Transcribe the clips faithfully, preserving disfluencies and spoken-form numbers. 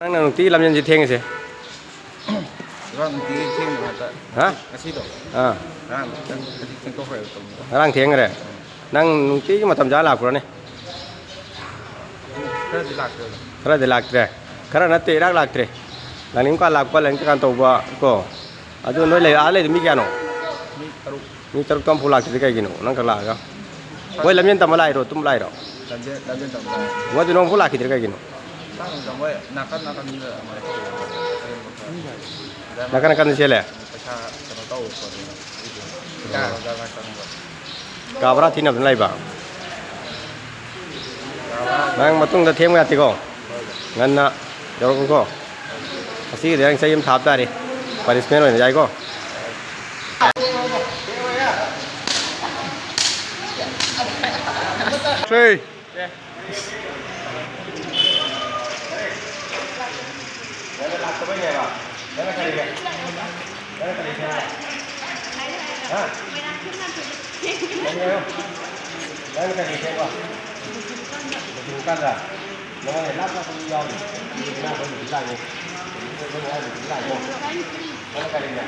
ꯅꯪꯅ ꯅꯨꯡꯇꯤꯒꯤ ꯂꯝꯖꯦꯟꯁꯦ ꯊꯦꯡꯉꯤꯁꯦ? ꯉꯔꯥꯡ ꯅꯨꯡꯇꯤꯒꯤ ꯊꯦꯡꯗꯕ ꯍꯥꯏꯇꯥꯔꯦ꯫ ꯍꯥ? ꯉꯁꯤꯗꯣ? ꯑꯥ꯫ ꯉꯔꯥꯡ ꯈꯖꯤꯛ ꯊꯦꯡꯗꯣꯛꯈ꯭ꯔꯦꯕ ꯇꯧꯕꯗꯣ꯫ ꯉꯔꯥꯡ ꯊꯦꯡꯈ꯭ꯔꯦ? ꯅꯪ ꯅꯨꯡꯇꯤꯒꯤ ꯃꯇꯝ ꯆꯥꯅ ꯂꯥꯛꯄ꯭ꯔꯣꯅꯦ? ꯈꯔꯗꯤ ꯂꯥꯛꯇ꯭ꯔꯦ꯫ ꯈꯔꯗꯤ ꯂꯥꯛꯇ꯭ꯔꯦ? ꯈꯔ ꯅꯠꯇꯦ, ꯏꯔꯥꯛ ꯂꯥꯛꯇ꯭ꯔꯦ꯫ ꯂꯥꯛꯅꯤꯡ ꯀꯥꯟ ꯂꯥꯛꯄ, ꯂꯥꯛꯅꯤꯡ ꯀꯥꯟ ꯇꯧꯕ ꯀꯣ꯫ ꯑꯗꯨ ꯅꯣꯏ ꯂꯩ, ꯑꯥ ꯂꯩꯗꯣ ꯃꯤ ꯀꯌꯥꯅꯣ? ꯃꯤ ꯇꯔꯨꯛ꯫ ꯃꯤ ꯇꯔꯨꯛꯇꯣ ꯑꯃꯐꯥꯎ ꯂꯥꯛꯇ꯭ꯔꯤꯗꯤ ꯀꯩꯒꯤꯅꯣ? ꯅꯪ ꯈꯛ ꯂꯥꯛꯑꯒ? ꯃꯣꯏ ꯂꯝꯖꯦꯟ ꯇꯝꯕ ꯂꯥꯛꯏꯔꯣ, ꯇꯨꯝ ꯂꯥꯛꯏꯔꯣ? ꯂꯝꯖꯦꯟ, ꯂꯝꯖꯦꯟ ꯇꯝꯕ ꯂꯥꯛꯑꯦ꯫ ꯃꯣꯏꯗꯤ ꯅꯣꯡꯐꯥꯎ ꯂꯥꯛꯈꯤꯗ꯭ꯔꯦ ꯀꯩꯒꯤꯅꯣ? ꯈꯪꯗꯦ, ꯃꯣꯏ ꯅꯥꯀꯟ ꯅꯥꯀꯟꯗ ꯑꯗꯨꯃꯥꯏꯅ ꯇꯧꯋꯦ꯫ ꯅꯥꯀꯟ ꯅꯥꯀꯟꯗ ꯆꯦꯜꯂꯦ? ꯄꯩꯁꯥ ꯀꯩꯅꯣ ꯇꯧꯕ ꯈꯣꯠꯄ꯫ ꯏꯀꯥꯏꯔꯒ ꯆꯪꯕ꯫ ꯀꯥ ꯚꯔꯥ ꯊꯤꯅꯕꯗꯨꯅ ꯂꯩꯕ? ꯅꯪ ꯃꯇꯨꯡꯗ ꯊꯦꯡꯕ ꯌꯥꯗꯦꯀꯣ? ꯉꯟꯅ ꯌꯧꯔꯛꯎꯀꯣ꯫ ꯉꯁꯤꯒꯤꯗꯤ ꯅꯪ ꯆꯩ ꯑꯃ ꯊꯥꯕ ꯇꯥꯔꯦ꯫ Punishment ꯑꯣꯏꯅ ꯌꯥꯏꯀꯣ? ꯁꯦ꯫ ꯅꯪꯅ ꯂꯥꯛꯇꯕꯩꯅꯦꯕ꯫ ꯅꯪꯅ ꯀꯔꯤꯒꯤ? ꯅꯪꯅ ꯀꯔꯤ ꯊꯦꯡꯕ? ꯍꯥ? ꯀꯔꯤ ꯍꯥꯏꯌꯣ? ꯅꯪꯅ ꯀꯔꯤ ꯊꯦꯡꯕ? ꯂꯣꯏꯁꯤꯟꯕ ꯀꯥꯟꯗ? ꯅꯉꯣꯟꯗ ꯂꯥꯞ ꯂꯥꯞꯄ ꯃꯤ ꯌꯥꯎꯔꯤ꯫ ꯃꯤ ꯂꯥꯞꯄ ꯃꯤ ꯂꯥꯛꯏ꯫ ꯃꯤ ꯂꯥꯛꯏ꯫ ꯅꯪꯅ ꯀꯔꯤꯒꯤ?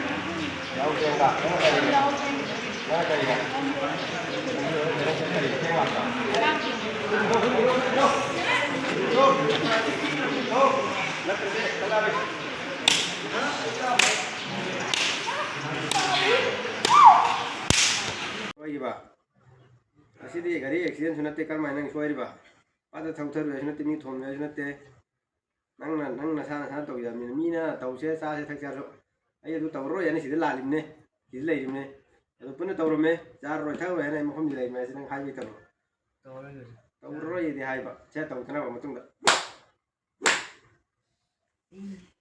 ꯌꯥꯍꯧ ꯊꯦꯡꯕ꯫ ꯅꯪꯅ ꯀꯔꯤꯒꯤ? ꯅꯪꯅ ꯀꯔꯤꯒꯤ? ꯅꯪ ꯀꯔꯤꯒꯤ ꯊꯦꯡ ꯂꯥꯛꯄ? ꯁꯣꯏꯈꯤꯕ꯫ ꯑꯁꯤꯗꯤ ꯒꯥꯔꯤ accidentꯁꯨ ꯅꯠꯇꯦ, ꯀꯔꯝꯍꯥꯏꯅ ꯅꯪ ꯁꯣꯏꯔꯤꯕ? ꯑꯥꯗ ꯊꯧꯊꯔꯨ ꯍꯥꯏꯁꯨ ꯅꯠꯇꯦ, ꯃꯤ ꯊꯣꯝꯃꯦ ꯍꯥꯏꯁꯨ ꯅꯠꯇꯦ꯫ ꯅꯪꯅ, ꯅꯪ ꯅꯁꯥ ꯅꯁꯥꯅ ꯇꯧꯖꯕꯅꯤꯅ, ꯃꯤꯅ ꯇꯧꯁꯦ, ꯆꯥꯁꯦ, ꯊꯛꯁꯦ ꯍꯥꯏꯔꯁꯨ ꯑꯩ ꯑꯗꯨ ꯇꯧꯔꯔꯣꯏ ꯍꯥꯏꯅ ꯁꯤꯗ ꯂꯥꯛꯂꯤꯕꯅꯦ, ꯁꯤꯗ ꯂꯩꯔꯤꯕꯅꯦ꯫ ꯑꯗꯨ ꯄꯨꯟꯅ ꯇꯧꯔꯝꯃꯦ, ꯆꯥꯔꯔꯣꯏ ꯊꯛꯑꯔꯣꯏ ꯍꯥꯏꯅ ꯑꯩ ꯃꯐꯝꯁꯤꯗ ꯂꯩꯔꯤꯕꯅꯦ ꯍꯥꯏꯁꯦ ꯅꯪ ꯍꯥꯏꯕꯒꯤ ꯇꯧꯔꯣ꯫ ꯇꯧꯔꯔꯣꯏ ꯍꯧꯖꯤꯛ꯫ ꯇꯧꯔꯔꯣꯏꯗꯤ ꯍꯥꯏꯕ, ꯁꯦ ꯇꯧꯗꯅꯕ ꯃꯇꯨꯡꯗ꯫ ꯎꯝ꯫